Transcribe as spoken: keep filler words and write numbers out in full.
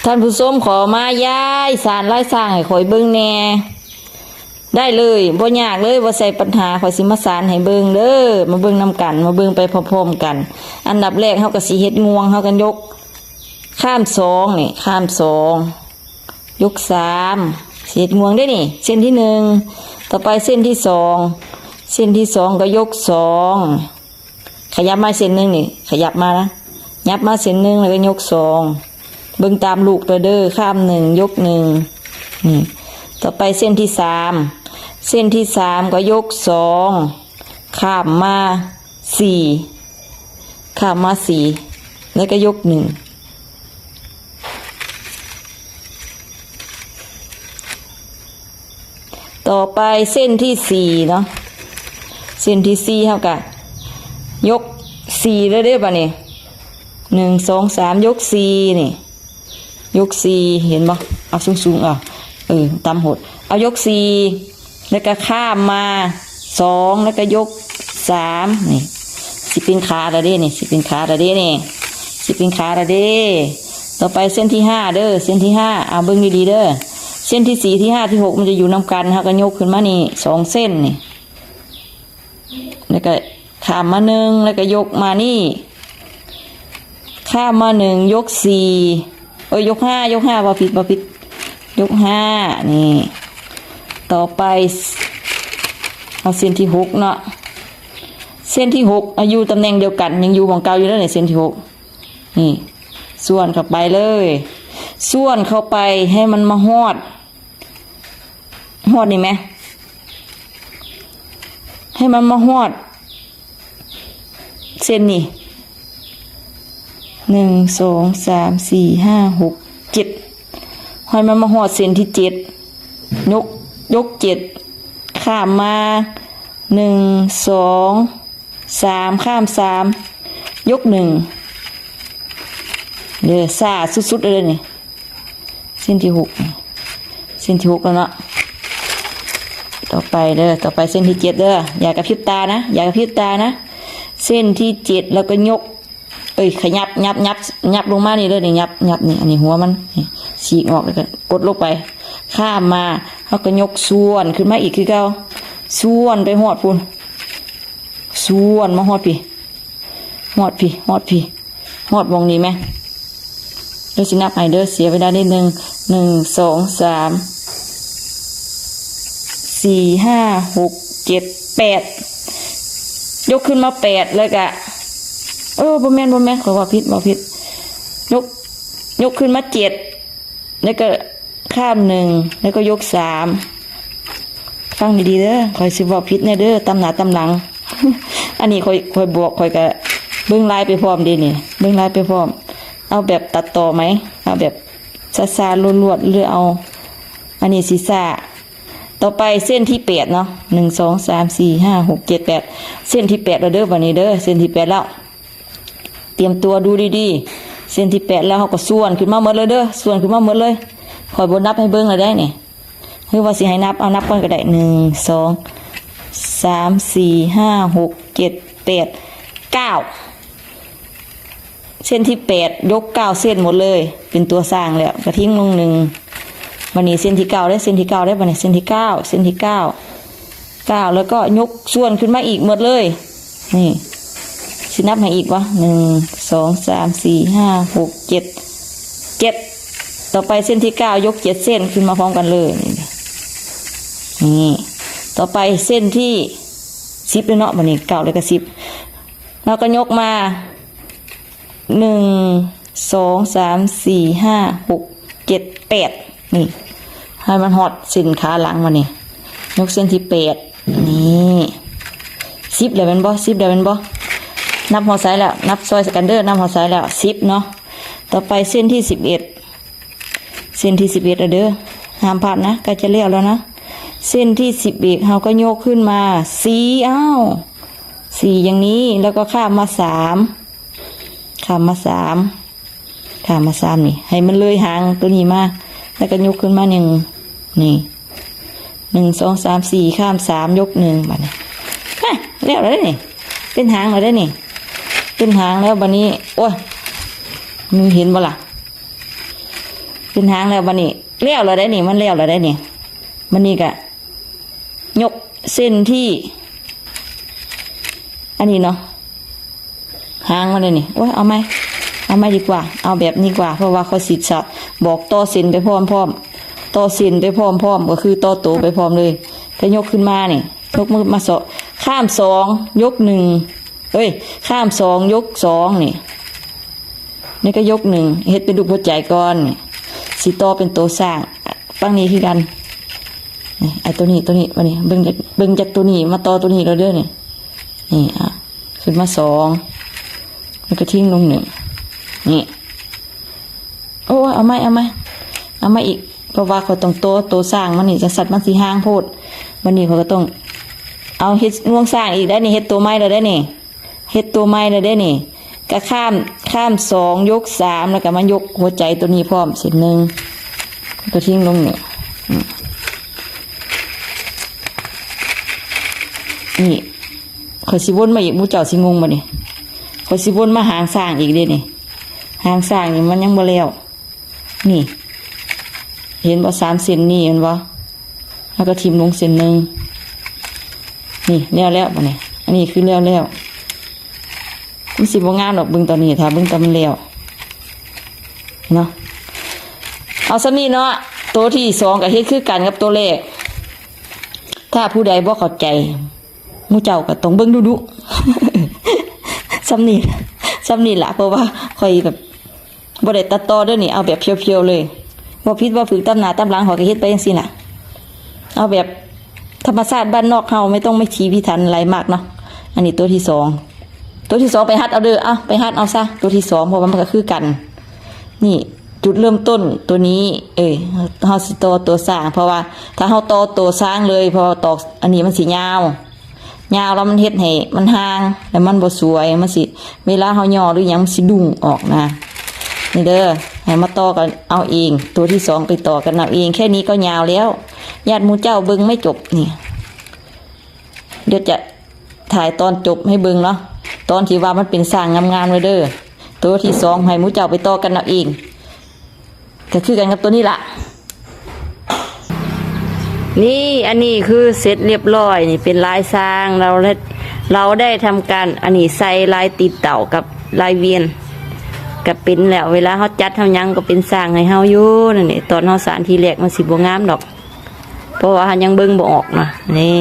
ท่านผู้ชมขอมายายสานลายช้างให้ข่อยเบิ่งแหน่ ได้เลย บ่ยากเลย บ่ใช่ปัญหา ข่อยสิมาสานให้เบิ่งเด้อ มาเบิ่งนำกัน มาเบิ่งไปพร้อมๆกัน อันดับแรกเฮาก็สิเฮ็ดงวง เฮาก็ยกข้ามสองนี่ ข้ามสอง ยกสาม สิเฮ็ดงวงเด้นี่ เส้นที่หนึ่ง ต่อไปเส้นที่สอง เส้นที่สองก็ยกสอง ขยับมาเส้นหนึ่งนี่ ขยับมานะ ยับมาเส้นหนึ่งแล้วก็ยกสอง เบิ่งตามลูกเด้อ ข้ามหนึ่ง ยกหนึ่ง นี่ ต่อไปเส้นที่สาม เส้นที่สามก็ยกสอง ข้ามมาสี่ ข้ามมาสี่ แล้วก็ยกหนึ่ง ต่อไปเส้นที่สี่เนาะ เส้นที่สี่เฮาก็ยกสี่เลยเด้อบัดนี้ หนึ่ง สอง สาม ยกสี่นี่ ยกสี่ เห็นบ่ เอาสูงๆ เอา เออ ต่ำโพด เอายกสี่ แล้วก็ข้ามมาสอง แล้วก็ยกสาม นี่ สิเป็นขาละเด้นี่ สิเป็นขาละเด้นี่ สิเป็นขาละเด้ ต่อไปเส้นที่ห้าเด้อ เส้นที่ห้า เอาเบิ่งดีๆเด้อ เส้นที่สี่ ที่ห้า ที่หก มันจะอยู่นำกัน เฮาก็ยกขึ้นมานี่ สองเส้นนี่ แล้วก็ข้ามมาหนึ่ง แล้วก็ยกมานี่ ข้ามมาหนึ่ง ยกสี่ เอ้ย ยกห้า ยกห้า บ่ผิด บ่ผิด ยกห้า นี่ ต่อไป เอาเส้นที่หกเนาะ เส้นที่หก อ่ะ อยู่ตำแหน่งเดียวกัน ยังอยู่หม่องเก่าอยู่เด้อนี่ เส้นที่หก นี่ ส่วนเข้าไปเลย ส่วนเข้าไปให้มันมาฮอด ฮอดนี่แหม ให้มันมาฮอด เส้นนี่ หนึ่ง สอง สาม สี่ ห้า หก เจ็ด ให้มันมาฮอดเส้นที่เจ็ด ยก ยกเจ็ด ข้ามมา หนึ่ง สอง สาม ข้ามสาม ยกหนึ่ง เด้อ ซ่าสุดๆเลยนี่ เส้นที่หก เส้นที่หกแล้วเนาะ ต่อไปเด้อ ต่อไปเส้นที่เจ็ดเด้อ อย่ากระพริบตานะ อย่ากระพริบตานะ เส้นที่เจ็ด แล้วก็ยก เอ้ย ขยับ ยับ ยับ ยับลงมานี่เลยนี่ ยับ ยับนี่ อันนี้หัวมัน นี่ ฉีกออกแล้วก็กดลงไป ข้ามมา แล้วก็ยกส่วนขึ้นมาอีกคือเก่า ส่วนไปฮอดพู้น ส่วนมาฮอดพี้ ฮอดพี้ ฮอดพี้ ฮอดหม่องนี้แหม เดี๋ยวสินับให้เด้อ เสียเวลานิดนึง หนึ่ง สอง สาม สี่ ห้า หก เจ็ด แปด ยกขึ้นมาแปด แล้วก็ เออ บ่แม่น บ่แม่น ข้อยเว้าผิด เว้าผิด ยก ยกขึ้นมาเจ็ด แล้วก็ข้ามหนึ่ง แล้วก็ยกสาม ฟังดีๆเด้อ ข้อยสิเว้าผิดแน่เด้อ ตำหน้าตำหลัง อันนี้ข้อย ข้อยบอก ข้อยก็เบิ่งลายไปพร้อมเด้นี่ เบิ่งลายไปพร้อม เอาแบบตัดต่อไหม เอาแบบช้าๆ รวดๆ หรือเอา อันนี้สิช้า ต่อไปเส้นที่แปดเนาะ หนึ่ง สอง สาม สี่ ห้า หก เจ็ด แปด เส้นที่แปดแล้วเด้อ บัดนี้เด้อ เส้นที่แปดแล้ว เตรียมตัวดูดีๆ เส้นที่แปดแล้วเฮาก็ส่วนขึ้นมาหมดเลยเด้อ ส่วนขึ้นมาหมดเลย ข้อยบ่นับให้เบิ่งแล้วได้นี่ หรือว่าสิให้นับ เอานับก่อนก็ได้ หนึ่ง สอง สาม สี่ ห้า หก เจ็ด แปด เก้า เส้นที่แปด ยกเก้าเส้นหมดเลย เป็นตัวสร้างแล้ว กระทิ้งลงหนึ่ง บัดนี้เส้นที่เก้าเด้อ เส้นที่เก้าเด้อ บัดนี้เส้นที่เก้า เส้นที่เก้า เก้า แล้วก็ยกส่วนขึ้นมาอีกหมดเลย นี่ สินับให้อีกวะ หนึ่ง สอง สาม สี่ ห้า หก เจ็ด เจ็ด ต่อไปเส้นที่เก้า ยกเจ็ดเส้นขึ้นมาพร้อมกันเลย นี่ นี่ ต่อไปเส้นที่สิบเลยเนาะ บัดนี้เก้าแล้วก็สิบ แล้วก็ยกมา หนึ่ง สอง สาม สี่ ห้า หก เจ็ด แปด นี่ ให้มันฮอดเส้นขาหลังมานี่ ยกเส้นที่แปด นี่ สิบแล้วแม่นบ่ สิบแล้วแม่นบ่ นับฮอดไสแล้ว นับซอยกันเด้อ นับฮอดไสแล้ว สิบเนาะ ต่อไปเส้นที่สิบเอ็ด เส้นที่สิบเอ็ดแล้วเด้อ ห้ามพลาดนะ ใกล้จะแล้วแล้วนะ เส้นที่สิบเอ็ด เฮาก็ยกขึ้นมา สี่ อ้าว สี่ อย่างนี้ แล้วก็ข้ามมา สาม ข้ามมา สาม ข้ามมา สาม นี่ ให้มันเลยหางตัวนี้มา แล้วก็ยกขึ้นมา หนึ่ง นี่ หนึ่ง สอง สาม สี่ ข้าม สาม ยก หนึ่ง บัดนี้ ฮะ แล้วแล้วนี่ เป็นหางแล้วเด้นี่ เป็นหางแล้วบัดนี้ โอ้ย มึงเห็นบ่ล่ะ เป็นหางแล้วบัดนี้ แล้วแล้วได้นี่ มันแล้วแล้วได้นี่ บัดนี้ก็ยกเส้นที่ อันนี้เนาะ หางมันเลยนี่ โอ้ย เอาไหม เอาไหมดีกว่า เอาแบบนี้กว่า เพราะว่าข้อยสิสะบอกต่อเส้นไปพร้อมๆ ต่อเส้นไปพร้อมๆ ก็คือต่อโตไปพร้อมเลย ก็ยกขึ้นมานี่ ยกมือมาสอง ข้ามสอง ยกหนึ่ง เอ้ย ข้ามสอง ยกสองนี่ นี่ก็ยกหนึ่ง เฮ็ดเป็นรูปหัวใจก่อนนี่ สิต่อเป็นโตสร้าง ฝั่งนี้คือกัน นี่ ไอ้ตัวนี้ ตัวนี้ บัดนี้ เบิ่งจาก เบิ่งจากตัวนี้ มาต่อตัวนี้แล้วเด้อนี่ นี่ อ่ะ ขึ้นมาสอง แล้วก็ทิ้งลงหนึ่ง นี่ โอ้ย เอาไหม เอาไหม เอามาอีก เพราะว่าข้อยต้องโต โตสร้างมันนี่ จั่งซั้นมันสิห่างโพด บัดนี้ข้อยก็ต้อง เอาเฮ็ดงวงสร้างอีกได้นี่ เฮ็ดโตใหม่แล้วได้นี่ เฮ็ดโตใหม่แล้วได้นี่ ก็ข้าม ข้ามสอง ยกสาม แล้วก็มายกหัวใจตัวนี้พร้อม เส้นหนึ่ง ก็ทิ้งลงนี่ อืม นี่ ข้อยสิวนมาอีก หมู่เจ้าสิงงบ่นี่ ข้อยสิวนมาหางสร้างอีกเด้นี่ หางสร้างนี่มันยังบ่แล้ว นี่ เห็นบ่ สามเส้นนี่ เห็นบ่ แล้วก็ทิ่มลงเส้นหนึ่ง นี่ แล้วแล้วบัดนี้ อันนี้คือแล้วแล้ว มันสิบ่งามดอก เบิ่งตอนนี้ ถ้าเบิ่งตอนมันแล้ว เนาะ เอาส่ำนี้เนาะ โตที่สองก็เฮ็ดคือกันกับโตแรก ถ้าผู้ใดบ่เข้าใจ หมู่เจ้าก็ต้องเบิ่งดุๆ ส่ำนี้ ส่ำนี้ล่ะ เพราะว่าข้อยแบบ บ่ได้ตัดต่อเด้อนี่ เอาแบบเพียวๆ เลย บ่ผิดบ่ถูก ตามหน้าตามหลัง ข้อยก็เฮ็ดไปจั่งซี้น่ะ เอาแบบธรรมชาติบ้านนอกเฮา ไม่ต้องพิถีพิถันอะไรมากเนาะ อันนี้โตที่สอง โตที่สองไปหัดเอาเด้อ เอาไปหัดเอาซะ โตที่สอง เพราะว่ามันก็คือกัน นี่ จุดเริ่มต้นตัวนี้ เอ้ย เฮาสิต่อโตสร้าง เพราะว่าถ้าเฮาต่อโตสร้างเลย เพราะว่าตอก อันนี้มันสิยาว ยาวแล้วมันเฮ็ดให้มันห่าง แล้วมันบ่สวย มันสิ เวลาเฮาย่อหรือหยังมันสิดุ้งออกนะ นี่เด้อ ให้มาต่อกันเอาเอง โตที่สองไปต่อกันเอาเอง แค่นี้ก็ยาวแล้ว ญาติหมู่เจ้าเบิ่งไม่จบนี่ เดี๋ยวจะถ่ายตอนจบให้เบิ่งเนาะ ตอนที่ว่ามันเป็นสร้างงามๆ เลยเด้อ โตที่สองให้หมู่เจ้าไปต่อกันเอาเอง ก็คือกันกับตัวนี้ล่ะ นี่ อันนี้คือเสร็จเรียบร้อย นี่เป็นลายสร้าง เราได้ เราได้ทำการ อันนี้ใส่ลายติดเต่ากับลายเวียน ก็เป็นแล้ว เวลาเฮาจัดเฮาหยังก็เป็นสร้างให้เฮาอยู่ นั่นนี่ ตอนเฮาสานทีแรกมันสิบ่งามดอก เพราะว่าเฮายังเบิ่งบ่ออกนะ นี่